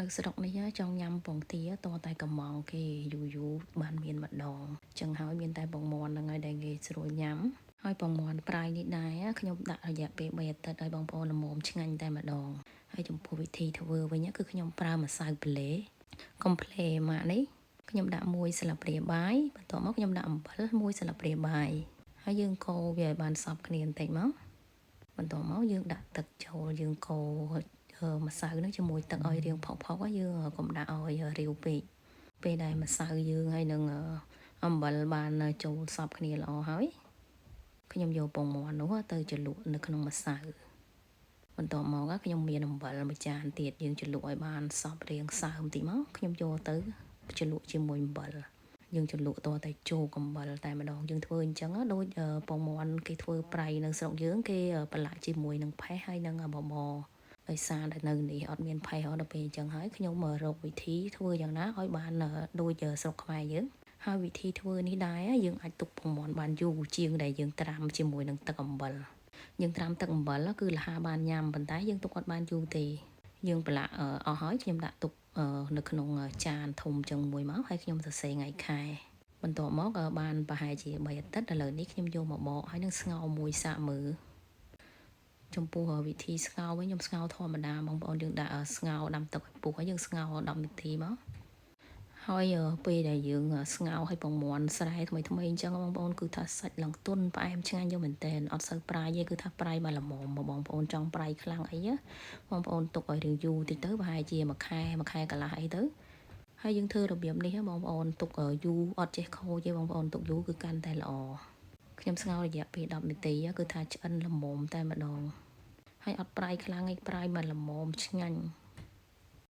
នៅស្រុកនេះចង់ញ៉ាំពងទាតតែកំងគេយូរយូរបានមានម្ដងចឹងហើយមានតែពងមាន់ហ្នឹងហើយដែលគេស្រួលញ៉ាំហើយពងមាន់ប្រៃនេះដែរខ្ញុំដាក់រយៈពេល3អាទិត្យឲ្យបងប្អូនល្មមឆ្ងាញ់តែម្ដងហើយចំពោះវិធីធ្វើវិញគឺខ្ញុំប្រើម្សៅប្លេកុំភ្លេម៉ាក់នេះខ្ញុំដាក់មួយស្លាបព្រាបាយបន្ទាប់មកខ្ញុំដាក់អំបិលមួយស្លាបព្រាបាយហើយយើងកូរវាឲ្យបានសព្វគ្នាបន្តិចមកបន្ទាប់មកយើងដាក់ទឹកចូលយើងកូរម្សៅនោះជាមួយទឹកឲ្យរាងផុកផុកយើងកុំដាក់ឲ្យរាវពេកពេលដែលម្សៅយើងហើយនឹងអំបិលបានចូលសព្វគ្នាល្អហើយខ្ញុំយកពងមាន់នោះទៅជ្រលក់នៅក្នុងម្សៅបន្ទាប់មកខ្ញុំមានអំបិលមួយចានទៀតយើងជ្រលក់ឲ្យបានសព្វរាងសើមតិចមកខ្ញុំយកទៅជ្រលក់ជាមួយអំបិលយើងជ្រលក់តតែជោគអំបិលតែម្ដងយើងធ្វើអញ្ចឹងដូចពងមាន់គេធ្វើប្រៃនៅស្រុកយើងគេប្រឡាក់ជាមួយនឹងផេះហើយនឹងបបរដោយសារតែនៅនេះអត់មានផេះដល់ពេលអញ្ចឹងហើយខ្ញុំមករកវិធីធ្វើយ៉ាងណាឲ្យបានដូចស្រុកខ្មែរយើងហើយវិធីធ្វើនេះដែរយើងអាចទុកពងមាន់បានយូរជាងដែលយើងត្រាំជាមួយនឹងទឹកអំបិលយើងត្រាំទឹកអំបិលគឺលះបានញ៉ាំប៉ុន្តែយើងទុកអត់បានយូរទេយើងប្រឡាក់អស់ហើយខ្ញុំដាក់ទុកនៅក្នុងចានធំចឹងមួយមកហើយខ្ញុំសរសេរថ្ងៃខែបន្ទាប់មកបានប្រហែលជា3អាទិត្យឥឡូវនេះខ្ញុំយកមកបកហើយនឹងស្ងោរមួយសាកមើលចំពោះវិធីស្ងោរវិញខ្ញុំស្ងោរធម្មតាបងប្អូនយើងដាក់ស្ងោរដាំទឹកឲ្យពុះហើយយើងស្ងោរ10នាទីមកហើយពេលដែលយើងស្ងោរឲ្យពងមាន់ស្រែថ្មីថ្មីអញ្ចឹងបងប្អូនគឺថាសាច់ឡើងទន់ផ្អែមឆ្ងាញ់យកមែនតើអត់សូវប្រៃទេគឺថាប្រៃមកល្មមបងប្អូនចង់ប្រៃខ្លាំងអីបងប្អូនទុកឲ្យរៀងយូរតិចទៅប្រហែលជាមួយខែមួយខែកន្លះអីទៅហើយយើងធ្វើរបៀបនេះបងប្អូនទុកយូរអត់ចេះខូចទេបងប្អូនទុកយូរគឺកាន់តែល្អខ្ញុំស្ងោររយៈពេល10នាទីគឺថាឆ្អិនល្មមតែម្ដងហើយអត់ប្រៃខ្លាំងឯងប្រៃមកល្មមឆ្ងាញ់។